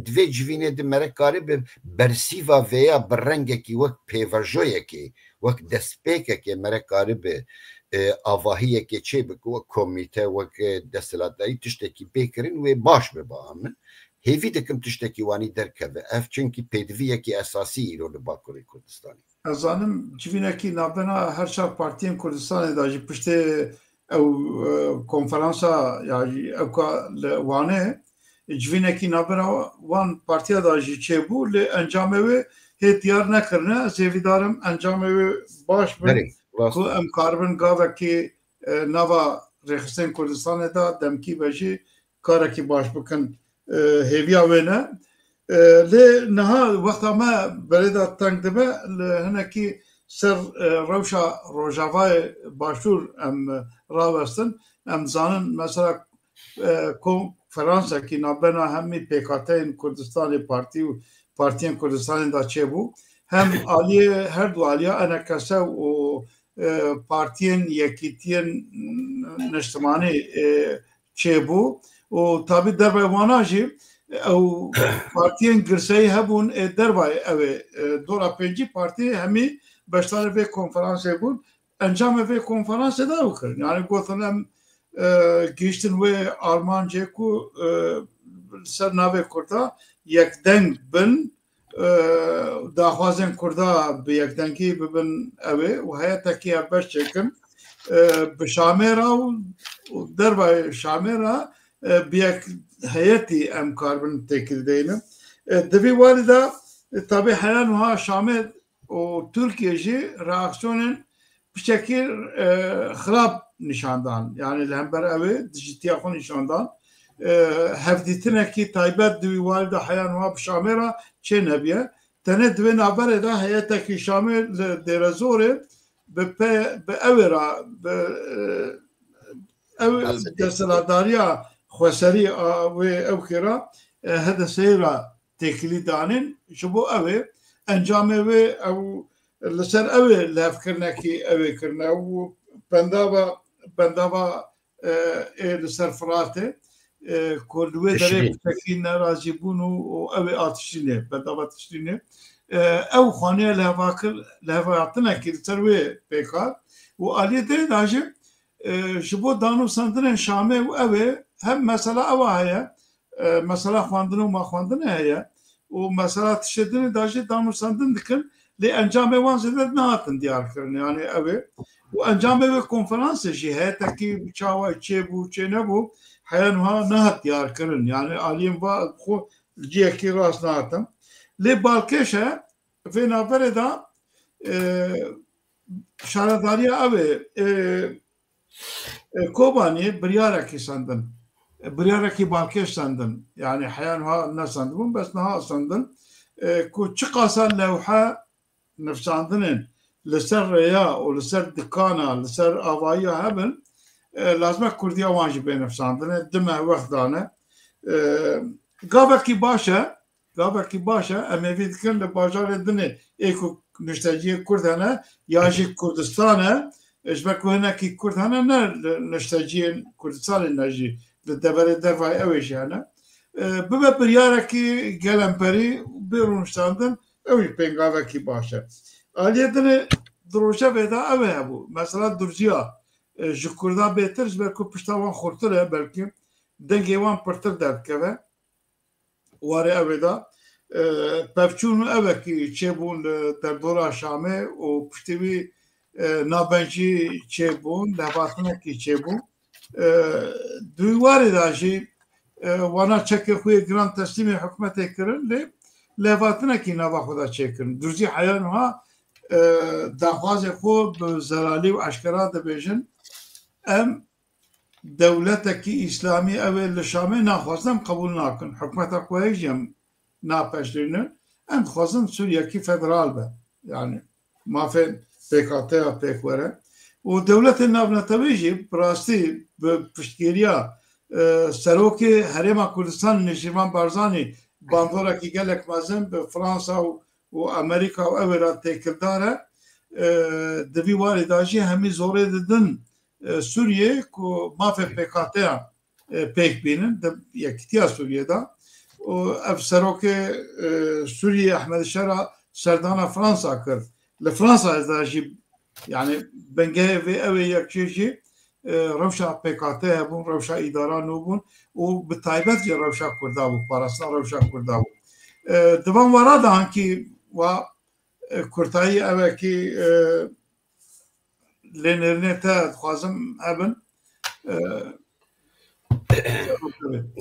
Di vê civînê de mere karibe bersîva vêya bi rengekî wek pêvajoyekê, wek destpêkekê mere karibe, e, avahiyekê çêbike, wek komîte, wek, e, desthilatdarî tiştekî pê kirin, wê baş be ba min. Hêvî dikim tiştekî wanî derkeve. Ev çunkî pêdiviyekî esasî îro li Bakurê Kurdistanê. Ez zanim civînekî navbena her çar partiyên Kurdistanê de jî piştê ew, e, konferansa ya jî ewka li Wanê civînekî navbena wan partiya de jî çêbû, lê encamê wê hê diyar nekirine. Ez hêvîdar im encamê wê baş bin, Belê, rast. Ku em karibin gavekî, e, nava rêxistên Kurdistanê de demkî be jî karekî baş bikin. E, hêviya wê ne. E, lê niha wexta me berê de teng dibe, li hinekî ser, e, rewşa Rojavayê Başûr em, e, rawestin. Em dizanin, mesela, e, konferansekî navbena hemî pêkhateyên Kurdistanê, partî û partiyên Kurdistanê de çêbû. Hem aliyê her du aliya E N K S û, e, partiyên yekîtiyên niştimanî, e, çêbû û tabî dervayê wana jî ew partiyên girseyî hebûn ê dervayê ew ê, e, dora pêncî partî hemî beşdarê vê konferansê bûn. Encamê vê konferansê de ew kirin. Yani gotin em, e, gihiştin wê armancê ku, e, li ser navê Kurda yekdeng bin, e, daxwazên Kurda bi yekdengî bibin ew ê û heyetekî hevbeş çêkin, e, bi Şamê re û, û dervayê Şamê re, e, bi yek heyetî em karibin têkildeynin. E, di vî warî de, e, tabî heya niha Şamê û Tirkiye jî reaksiyonên piçekî, e, xirab nîşan dan. Yani li hember ew ê dijîtiya xwe nîşan dan. E, hevdîtinekî taybet di wî warî de heya niha bi Şamê re çê nebiye. Tenê di wê navberê de heyetekî Şamê li Dêrezorê bi pe-, bi ew ê re, bi, e, ew Desthilatdariya. desthilatdariya xweserî a wê ew kê re, e, H D S'ê re têkilî danîn. Ji bo ew ê encamê wê ew li ser ew ê lihevkirinekî ew ê kirine û bendava, bendava, e, ê li ser Firatê, e, ku li wê derê Tişrîn. pitekî nerazîbûn û, û ew ê a Tişrînê, bendava Tişrînê. E, ew xaniya lihevakir-, lihevatinekî li ser wê pêk hat û aliyê derê de jî, e, ji bo danûsandinên Şamê û ew ê hem mesela ew a heye, e, mesela xwendin û maxwendinê heye û mesela tiştê din ê de jî danûsandin dikin, lê encamê wan zêde nehatin diyarkirin. Yani ew ê û encamê wê konferansê jî heyetekî çawa çêbû, çê nebû, heya niha nehat diyarkirin. Yani aliyên va xwe ciyekî rast nehatin. Lê balkêş e, vê navberê de, e, şaredariya ew ê, e, e, Kobaniyê biryarekî sendin. E, biryarekî balkêş sendin. Yani heya niha nesendibûn, bes niha sendin. E, ku çiqasa lewhe nivsandinên li ser rêya û li ser dikana, li ser avayiya hebin, e, lazim e kurdiya wan jî bê nivsandinê. Dime wext dane. E, gavekî baş e. Gavekî baş e. Em hêvî dikin li bajarê dinê ê ku nişteciyê Kurd hene, ya jî Kurdistan e, e, ji ber ku hinekî Kurd hene, ne li nişteciyên Kurdistanê ne jî, li deverê dervayê ew ê jî hene. E, bibe biryarekî gelemperî, bê rûniştandin, ew jî pêngavekî baş e. Aliyê dinê di rojevê de ew ê hebû. Mesela Durziya, e, ji Kurda bêtir, ji ber ku pişta wan xurtir e, belkî dengê wan pirtir derdikeve. Warê ew ê de, e, pevçûn û evekî çêbûn li derdora Şamê û piştî wî, e, navbencî çêbûn, lihevhatinekî çêbû. E, di wî warê de jî, e, wana çekê xwe yê giran teslîmê hikûmetê kirin, lê lihevhatinekî nava xwe de çêkirin. Durzî heya niha, e, daxwazê xwe bi zelalî û eşkera dibêjin, em dewletekî îslamî ew ê li Şamê naxwazin, em qebûl nakin. Hikûmeta xwe hê jî em napeştînin. Em dixwazin Sûriyekî federal be. Yani mafên pêkhateya pêk were. Û dewletên navnetewî jî bi rastî bi piştgiriya, e, serokê Herêma Kurdistanê Nêçîrvan Barzanî bandorekî gelek mezin bi Fransa û, û Amerîka û ew ê re têkildar e. E, di vî warê de jî hemî zorê didin, e, Sûriyê ku mafê pêkhateyan, e, pêk bînin di yekîtiya Sûriyê de. Û ev serokê, e, Sûriyê Ehmed Şera serdana Fransa kir. Li Fransa de jî, yani bingehê vê ew ê yekê jî, e, rewşa pêkhate hebûn, rewşa îdara nû bûn û bi taybet jî rewşa Kurda bû, parastina rewşa Kurda bû. E, di van wara de hankî wa, e, kurtayî evekî, e, lê nêrînê te dixwazim hebin. E,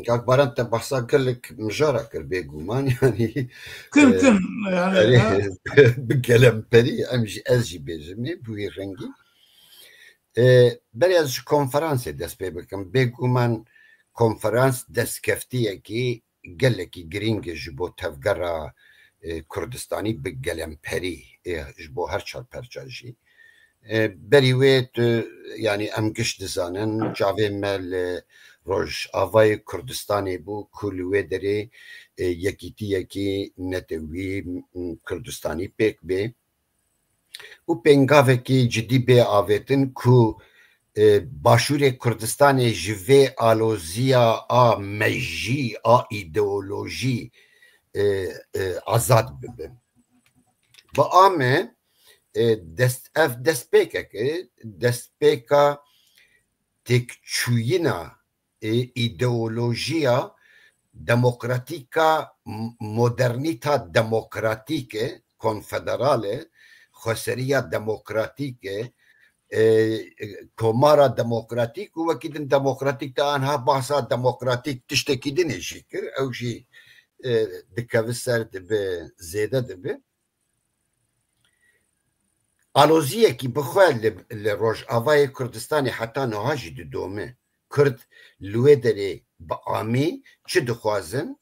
Kak Baran, te behsa gelek mijara kir, bêguman, yanî Kin kin yani erê, bi gelemperî em jî, ez jî bêjim ê bi wî rengî. E, berê ez ji konferansê dest pê bikim. Bêguman konferans destkeftiyekî gelekî girîng e ji bo tevgera, e, Kurdistanî bi gelemperî, e, ji bo her çar perça jî. E, berî wê tu, yanî em giş dizanin, çavê me li Rojavayê Kurdistanê bû ku li wê derê, e, yekîtiyekî netewî, m, Kurdistanî pêk bê. Û pêngavekî cidî bê avêtin ku, e, Başûrê Kurdistanê ji vê aloziya a mejî, a îdeolojî, e, e, azad bibin. Bi a me, e, dest, ev destpêkek e, destpêka têkçûyîna, e, îdeolojiya demokratîka, m-, modernîta demokratîk e, konfederal e, xweseriya demokratîk e, e, komara demokratîk û wekî din demokratîk de anha bahsa demokratîk tiştekî din ê jî kir. Ew jî, e, dikeve ser dibe, zêde dibe. Aloziyekî bi xwe li, li Rojavayê Kurdistanê heta niha jî didome. Kurd li wê derê bi amî çi dixwazin,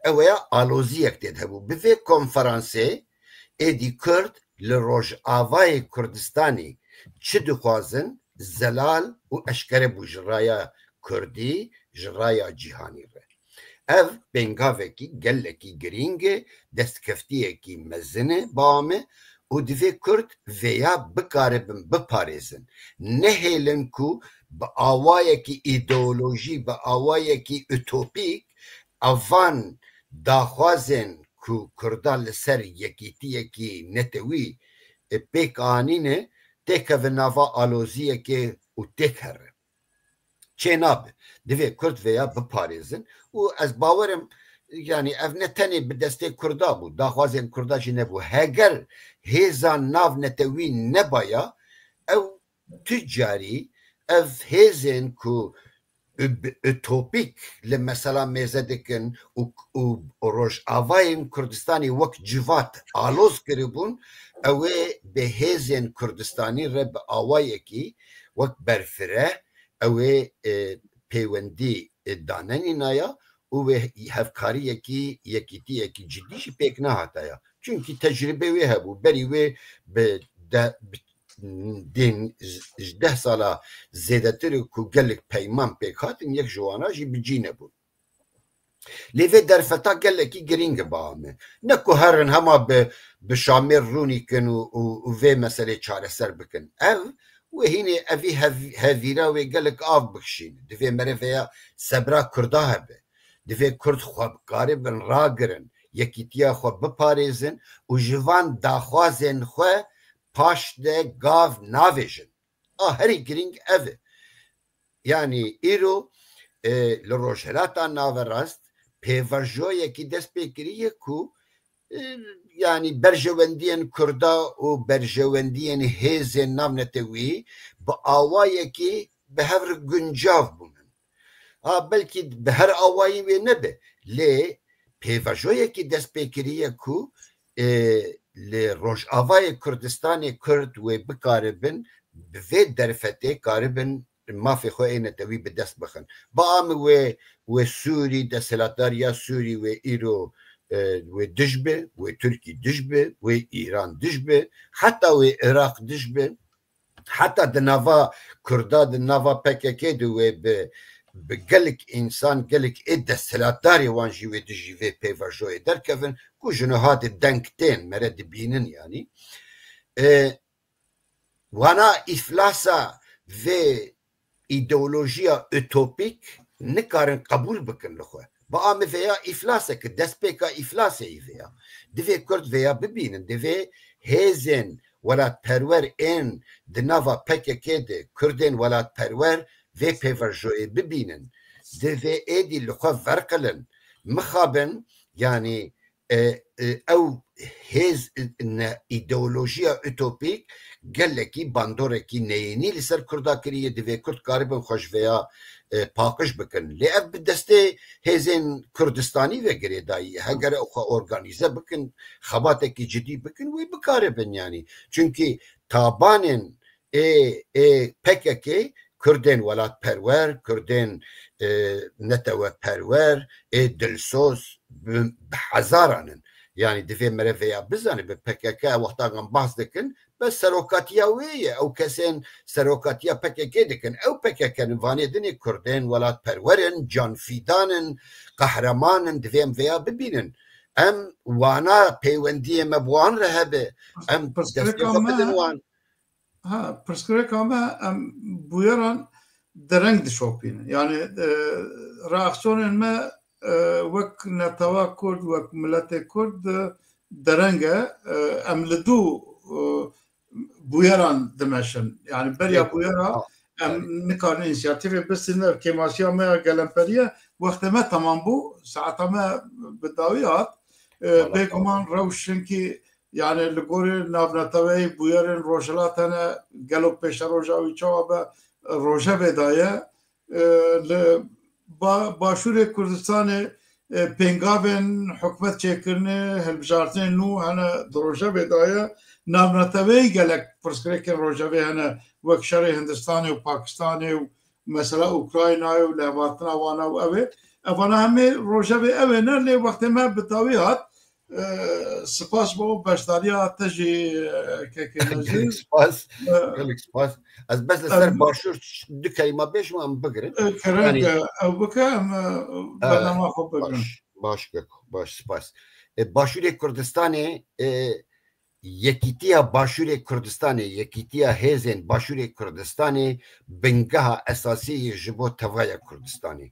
ew ya aloziyek tê de hebû. Bi vê konferansê êdî Kurd li Rojavayê Kurdistanê çi dixwazin, zelal û eşkere bû ji raya Kurdî, ji raya cîhanî re. Ev pêngavekî gelekî girîng e, destkeftiyekî mezin e ba me û divê Kurd vêya bikaribin biparêzin. Nehêlin ku bi awayekî îdeolojî, bi awayekî utopîk, evan daxwazên ku Kurda li ser yekîtiyekî netewî, e, pêk anîne, têkeve nava aloziyekê û têk here. Çê nabe. Divê Kurd vêya biparêzin û ez bawerim, yanî ev ne tenê bi destê Kurda bû, daxwazên Kurda jî nebû. Heger hêza navnetewî nebaya, ew tu carî ev hêzên ku bi utopîk li mesela mêze dikin û, û Rojavayên Kurdistanê wek civat aloz kiribûn, ew ê bi hêzên Kurdistanî re bi awayekî wek berfireh ew ê, e, pêwendî, e, danenînaya û wê hevkariyekî, yekîtiyekî cidî jî pêk nehataya. Çunkî tecrûbê wê hebû. Berî wê bi de, bi, dên ji deh sala zêdetir ku gelek peyman pêk hatin, yek ji wana jî bi cî nebûn. Lê vê derfeta gelekî girîng e ba me. Ne ku herin hema bi, bi Şamê rûnî kin û, û, û vê meselê çareser bikin. Ev, wê hînê evî hev-, hevîra wê gelek av bikişîne. Divê mere vêya sebra Kurda hebe. Divê Kurd xwe karibin ragirin, yekîtiya xwe biparêzin û ji van daxwazên xwe paş de gav navêjin. A herî girîng ev e. Yanî îro, e, li Rojhilata Naverast pêvajoyekî dest pê kiriye ku, e, yanî berjewendiyên Kurda û berjewendiyên hêzên navnetewî bi awayekî bi hev re guncav bûnin. A, belkî bi her awayî wê nebe, lê pêvajoyekî dest pê kiriye ku, e, li Rojavayê Kurdistanê Kurd wê bikaribin bi vê derfetê karibin mafê xwe ê netewî bi dest bixin. Ba min wê, wê Sûrî, desthilatdariya Sûrî wê îro, e, wê dij be, wê Tirkî dij be, wê Îran dij be, heta wê Iraq dij be. Heta di nava Kurda, di nava P K K de wê bi, bi gelek însan, gelek ê desthilatdarê wan jî wê dijî vê pêvajoyê derkevin, ku ji niha de deng tên, mere dibînin yanî. E, wana îflasa vê îdeolojiya utopîk nikarin qebûl bikin li xwe. Bi a min vêya îflasek e, destpêka îflasê yî vêya. Divê Kurd vêya bibînin, divê hêzên welatperwer ên di nava P K K de Kurdên welatperwer vê pêvajoyê bibînin. Divê êdî li xwe verqilin. Mixabin, yanî e, e, ew hêz, e, ne, îdeolojiya utopîk gelekî bandorekî neyênî li ser Kurda kiriye, divê Kurd karibin xwe ji vêya, e, paqij bikin. Lê ev bi destê hêzên Kurdistanî ve girêdayî ye. Heger ew xwe organîze bikin, xebatekî cidî bikin, wê bikaribin yanî. Çunkî tabanên ê, ê P K K, Kurdên welatperwer, Kurdên, e, neteweperwer, ê dilsoz bi, bi hezaran in. Yanî divê mere vêya bizane, bi P K K wexta em behs dikin, bes serokatiya wê ye. Ew kesên serokatiya P K K dikin. Ew P K K in, vanê dinê Kurdên welatperwer in, canfîdan in, qehreman in, divê em vêya bibînin. Em wana peywendiyê me bi wan re hebe. Em Pirsgirêka destê xwe me bidin wan. Ha, pirsgirêka me, em bûyeran dereng dişopînin. Yani, e, reaksiyonên me, e, wek netewa Kurd, wek miletê Kurd, e, dereng e. E, em li dû, e, bûyeran dimeşin. Yani beriya Peki. bûyera Ha, em yani. nikarin însiyatîfê bistînin. Ev kêmasiya me ya gelemperî ye. Wextê me temam bû. Saeta me bi dawî hat. E, Valla bêguman tamam. rewş çinkî Yani li gorî navneteweyî bûyerên Rojhilat hene, gelo pêşeroja wî çawa be, rojevê daye. E, li ba-, Başûrê Kurdistanê, e, pêngavên hikûmet çêkirinê, hilbijartinên nû hene di rojevê daye. Navneteweyî gelek pirsgirêkên rojevê hene, wek şerê Hindistanê û Pakistanê û mesela Ukraynayê û lihevhatina wana û ew ê. Evana hemê rojevê ew ê ne, lê wextê me bi dawî hat. E, spas bo beşdariya te jî, e, kekê Nezîr. Gelek spas. E, Gelek spas. Ez bes li ser em, Başûr ş-, du kelîma bêjim, em bigirin. E, kerem Yanî, de ew bike, em, e, e, bernama xwe bigirin. Baş, baş, Keko, baş, spas. E, Başûrê Kurdistanê, e, Yekîtiya Başûrê Kurdistanê, Yekîtiya Hêzên Başûrê Kurdistanê bingeha esasî ye ji bo tevaya Kurdistanê.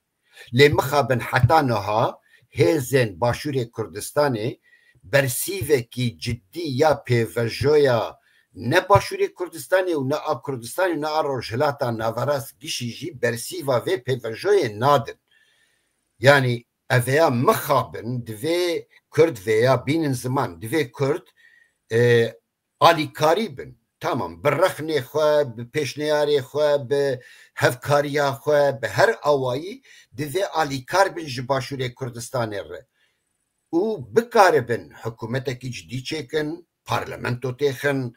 Lê mixabin heta niha hêzên Başûrê Kurdistanê bersîvekî cidî ya pêvejoya ne Başûrê Kurdistanê û ne a Kurdistanê û ne a Rojhilata Naverast gişî jî bersîva vê pêvejoyê nadin. Yanî ev ê ya mixabin, divê Kurd vêya bînin ziman, divê Kurd, e, alîkarî bin. Tamam, bi rexnê xwe, bi pêşniyarê xwe, bi hevkariya xwe, bi her awayî divê alîkar bin ji Başûrê Kurdistanê re. Û bikaribin hikûmetekî cidî çêkin, parlamento têxin,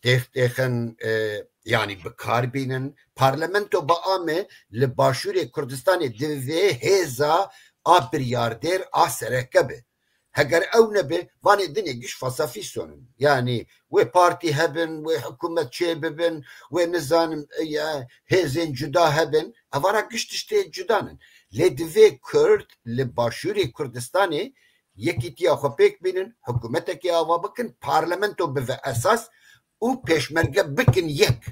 têx-, têxin, e, yanî bi kar bînin. Parlamento bi ame li Başûrê Kurdistanê divê hêza a biryardêr a sereke be. Heger ew nebe, vanê dinê giş fasafîson in. Yanî wê partî hebin, wê hikûmet çê bibin, wê nizanim, e, ya, hêzên cuda hebin. Evara giş tiştê cudan in. Lê divê Kurd li Başûrê Kurdistanê yekîtiya xwe pêk bînin, hikûmetekê ava bikin, parlamento bive esas û pêşmerge bikin yek.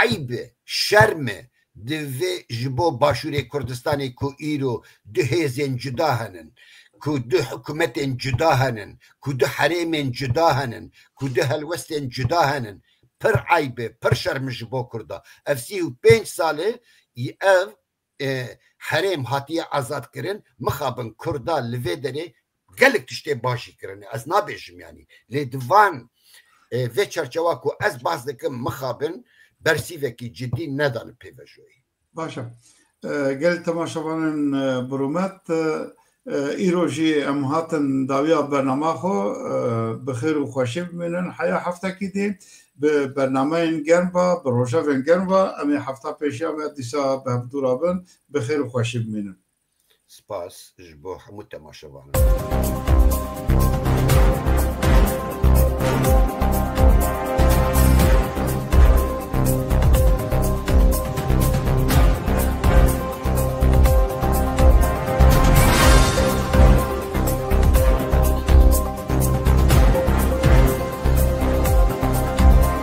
Eyb e, şerm e, divê ji bo Başûrê Kurdistanê ku îro du hêzên cuda henin, ku du hikûmetên cuda henin, ku du herêmên cuda henin, ku du helwestên cuda henin, pir eyb e, pir şerm e ji bo Kurda. Ev sî û pênc sal e, ev e, herêm hatiye azad kirin, mixabin Kurda li vê derê gelek tiştê baş jî kirine. Ez nabêjim yanî. Lê di van, e, vê çerçewa ku ez bas dikim, mixabin bersîvekî cidî nedane pêvejoyê. Baş e. E, gelek temaşevanên, e, bi rûmet, e, E, îro jî em hatin dawiya bernama xwe, e, bi xêr û xweşî bimînin. Heya heftekî dî bi bernameyên germ ve, bi rojevên germ ve, em ê hefta pêşiya me dîsa bi hev dû rabin, bi xêr û xweşî bimînin. Spas ji bo hemû temaşevanan.